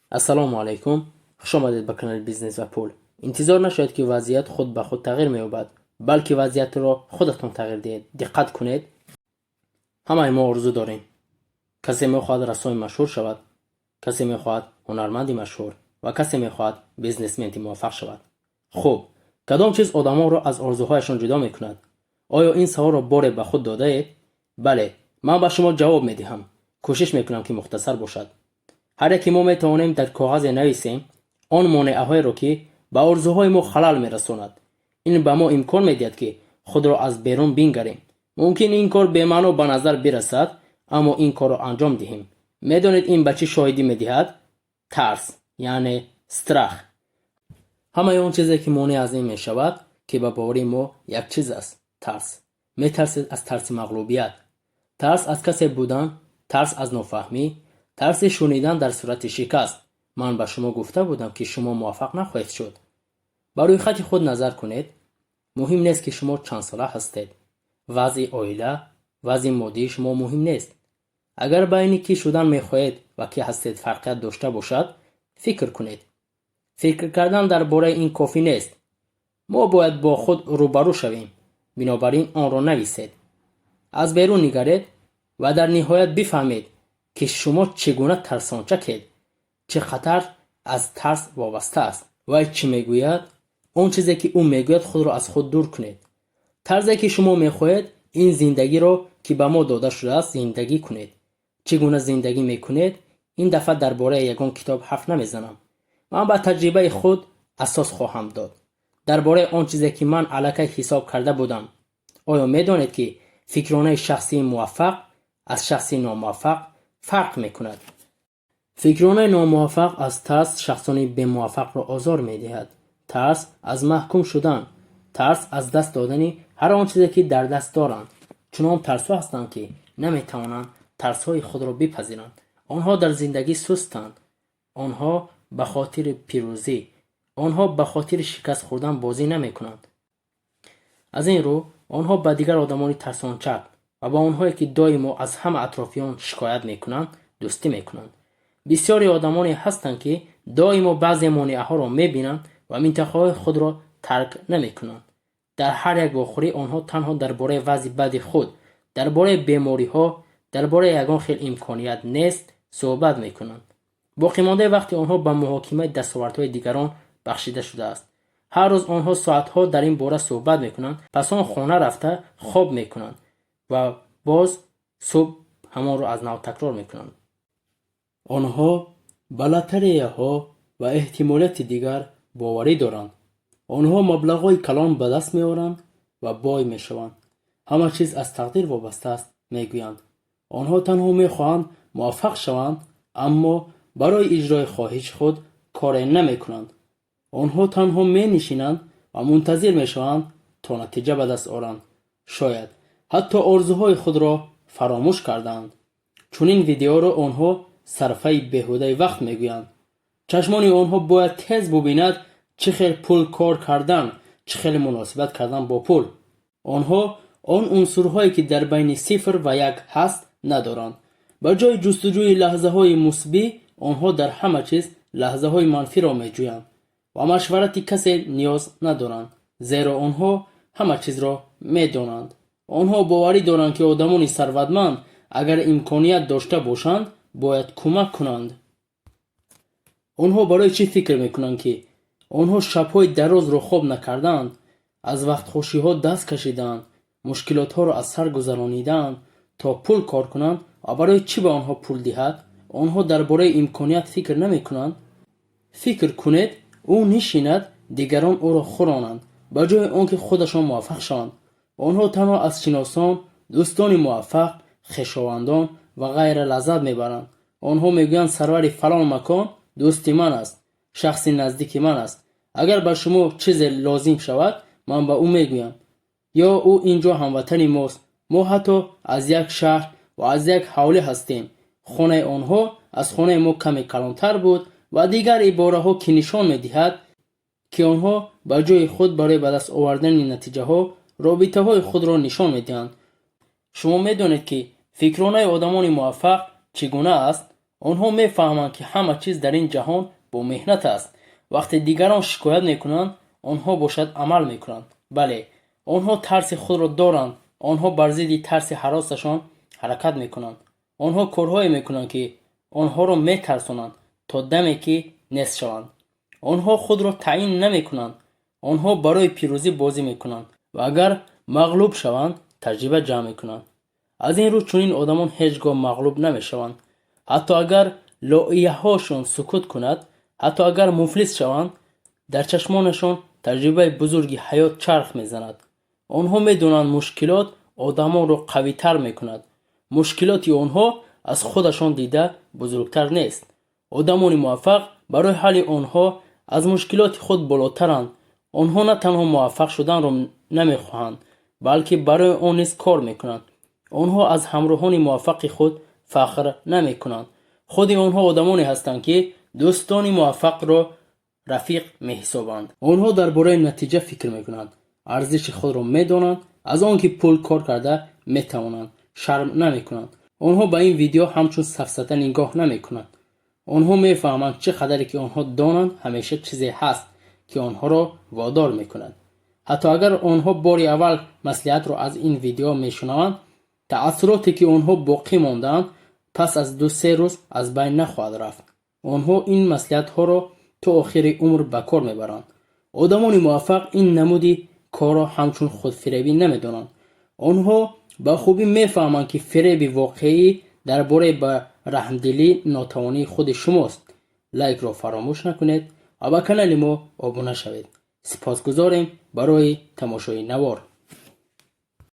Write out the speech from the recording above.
Ассалому алайкум, хушомадед ба канали «Бизнес ва пул». Интизор нашавед, ки вазъият худ ба худ тағйир меёбад, балки вазъиятро худатон тағйир диҳед. Диққат кунед, ҳамаи мо орзу дорем. Касе мехоҳад рассоми машҳур шавад, касе мехоҳад ҳунарманди машҳур ва касе мехоҳад бизнесменти муваффақ шавад. Хуб, кадом чиз одамонро аз орзуҳояшон ҷудо мекунад? Оё ин саволро боре ба худ додаед? Бале, ман ба шумо ҷавоб медиҳам. Кӯшиш мекунам, ки мухтасар бошад. Ҳар яке мо метавонем дар коғазе нависем он монеаҳоеро, ки ба орзуҳои мо халал мерасонад. Ин ба мо имкон медиҳад, ки худро аз берун бингарем. Мумкин ин кор бемаъно ба назар бирасад, аммо ин корро анҷом диҳем. Медонед, ин ба чӣ шоҳидӣ медиҳад? Тарс, яъне страх. Ҳамаи он чизе, ки монеъ аз ин мешавад, ки ба бовари мо як чиз аст: тарс. Метарсед аз тарси мағлубият, тарс аз касе будан, тарс аз нофаҳмӣ, тарси шунидан дар сурати шикаст: «Ман ба шумо гуфта будам, ки шумо муваффақ нахоҳед шуд». Ба рӯйхати худ назар кунед. Муҳим нест, ки шумо чандсола ҳастед. Вазъи оила, вазъи моддии шумо муҳим нест. Агар байни кӣ шудан мехоҳед ва кӣ ҳастед фарқият дошта бошад, фикр кунед. Фикр кардан дар бораи ин кофӣ нест, мо бояд бо худ рӯбарӯ шавем. Бинобар ин онро нависед, аз берун нигаред ва дар ниҳоят бифаҳмед, ки шумо чӣ гуна тарсончакед, чӣ қадар аз тарс вобаста аст. Вай чӣ мегӯяд? Он чизе, ки ӯ мегӯяд, худро аз худ дур кунед. Тарзе, ки шумо мехоҳед ин зиндагиро, ки ба мо дода шудааст, зиндагӣ кунед. Чӣ гуна зиндагӣ мекунед? Ин дафъа дар бораи ягон китоб ҳарф намезанам. Ман ба таҷрибаи худ асос хоҳам дод, дар бораи он чизе, ки ман аллакай ҳисоб карда будам. Оё медонед, ки фикронаи шахси муваффақ аз шахси номуваффақ фарқ мекунад? Фикронаи номуваффақ аз тарс шахсони бемуваффақро озор медиҳад. Тарс аз маҳкум шудан, тарс аз даст додани ҳар он чизе, ки дар даст доранд. Чунон тарсо ҳастанд, ки наметавонанд тарсҳои худро бипазиранд. Онҳо дар зиндагӣ сустанд. Онҳо ба хотири пирӯзӣ, онҳо ба хотири шикаст хӯрдан бозӣ намекунанд. Аз ин рӯ онҳо ба дигар одамони тарсончак ва ба онҳое, ки доимо аз ҳама атрофиён шикоят мекунанд, дӯстӣ мекунанд. Бисёре одамоне ҳастанд, ки доимо баъзе монеаҳоро мебинанд ва минтақаҳои худро тарк намекунанд. Дар ҳар як вохӯрӣ онҳо танҳо дар бораи вазъи бади худ, дар бораи бемориҳо, дар бораи ягон хел имконият нест суҳбат мекунанд. Боқимондаи вақти онҳо ба муҳокимаи дастовардҳои дигарон бахшида шудааст. Ҳар рӯз онҳо соатҳо дар ин бора суҳбат мекунанд. Пас он хона рафта хоб мекунанд ва боз субҳ ҳамонро аз нав такрор мекунанд. Онҳо ба лотереяҳо ва эҳтимолияти дигар боварӣ доранд. Онҳо маблағҳои калон ба даст меоранд ва бой мешаванд. «Ҳама чиз аз тақдир вобаста аст», мегӯянд. Онҳо танҳо мехоҳанд муваффақ шаванд, аммо барои иҷрои хоҳиши худ коре намекунанд. Онҳо танҳо менишинанд ва мунтазир мешаванд, то натиҷа ба даст оранд. Шояд ҳатто орзуҳои худро фаромӯш кардаанд. Чунин видеоро онҳо сарфаи беҳудаи вақт мегӯянд. Чашмони онҳо бояд тез бубинад чӣ хел пул кор кардан, чӣ хел муносибат кардан бо пул. Онҳо он унсурҳое, ки дар байни сифр ва як ҳаст, надоранд. Ба ҷои ҷустуҷӯи лаҳзаҳои мусбӣ, онҳо дар ҳама чиз лаҳзаҳои манфиро меҷӯянд ва машварати касе ниёз надоранд, зеро онҳо ҳама чизро медонанд. Онҳо боварӣ доранд, ки одамони сарватманд, агар имконият дошта бошанд, бояд кӯмак кунанд. Онҳо барои чӣ фикр мекунанд, ки онҳо шабҳои дарозро хоб накардаанд, аз вақтхошиҳо даст кашидаанд, мушкилотҳоро аз сар гузаронидаанд, то пул кор кунанд ва барои чӣ ба онҳо пул диҳад? Онҳо дар бораи имконият фикр намекунанд. Фикр кунед, ӯ нишинад, дигарон ӯро хӯронанд, ба ҷои он ки худашон муваффақ шаванд. Онҳо танҳо аз шиносон, дӯстони муваффақ, хешовандон ва ғайра лаззат мебаранд. Онҳо мегӯянд: «Сарвари фалон макон дӯсти ман аст, шахси наздики ман аст. Агар ба шумо чизе лозим шавад, ман ба ӯ мегӯям». Ё «Ӯ ин ҷо ҳамватани мост, мо ҳатто аз як шаҳр ва аз як ҳавлӣ ҳастем. Хонаи онҳо аз хонаи мо каме калонтар буд» ва дигар ибораҳо, ки нишон медиҳад, ки онҳо ба ҷои худ барои ба даст овардани натиҷаҳо робитаҳои худро нишон медиҳанд. Шумо медонед, ки фикронаи одамони муваффақ чӣ гуна аст? Онҳо мефаҳманд, ки ҳама чиз дар ин ҷаҳон бо меҳнат аст. Вақте дигарон шикоят мекунанд, онҳо бошад амал мекунанд. Бале, онҳо тарси худро доранд. Онҳо бар зидди тарси ҳаросашон ҳаракат мекунанд. Онҳо корҳое мекунанд, ки онҳоро метарсонанд, то даме ки нест шаванд. Онҳо худро таъин намекунанд. Онҳо барои пирӯзӣ бозӣ мекунанд ва агар мағлуб шаванд, таҷриба ҷамъ мекунанд. Аз ин рӯ чунин одамон ҳеҷ гоҳ мағлуб намешаванд. Ҳатто агар лоиҳаҳошон сукут кунад, ҳатто агар муфлис шаванд, дар чашмонашон таҷрибаи бузурги ҳаёт чарх мезанад. Онҳо медонанд, мушкилот одамонро қавитар мекунад. Мушкилоти онҳо аз худашон дида бузургтар нест. Одамони муваффақ барои ҳалли онҳо аз мушкилоти худ болотаранд. Онҳо на танҳо муваффақ шуданро намехоҳанд, балки барои он низ кор мекунанд. Онҳо аз ҳамроҳони муваффақи худ фахр намекунанд. Худи онҳо одамоне ҳастанд, ки дӯстони муваффақро рафиқ меҳисобанд. Онҳо дар бораи натиҷа фикр мекунанд, арзиши худро медонанд, аз он ки пул кор карда метавонанд шарм намекунанд. Онҳо ба ин видео ҳамчун сафсата нигоҳ намекунанд. Онҳо мефаҳманд, чӣ қадаре ки онҳо донанд, ҳамеша чизе ҳаст, ки онҳоро водор мекунад. Ҳатто агар онҳо бори аввал маслиҳатро аз ин видео мешунаванд, таассуроте, ки онҳо боқӣ мондаанд, пас аз 2-се рӯз аз байн нахоҳад рафт. Онҳо ин маслиҳатҳоро то охири умр ба кор мебаранд. Одамони муваффақ ин намуди корро ҳамчун худфиребӣ намедонанд. Онҳо ба хубӣ мефаҳманд, ки фиреби воқеӣ дар бораи ба раҳмдилӣ нотавонии худи шумост. Лайкро фаромӯш накунед ва ба канали мо обуна шавед. Сипосгузорем барои тамошои навор.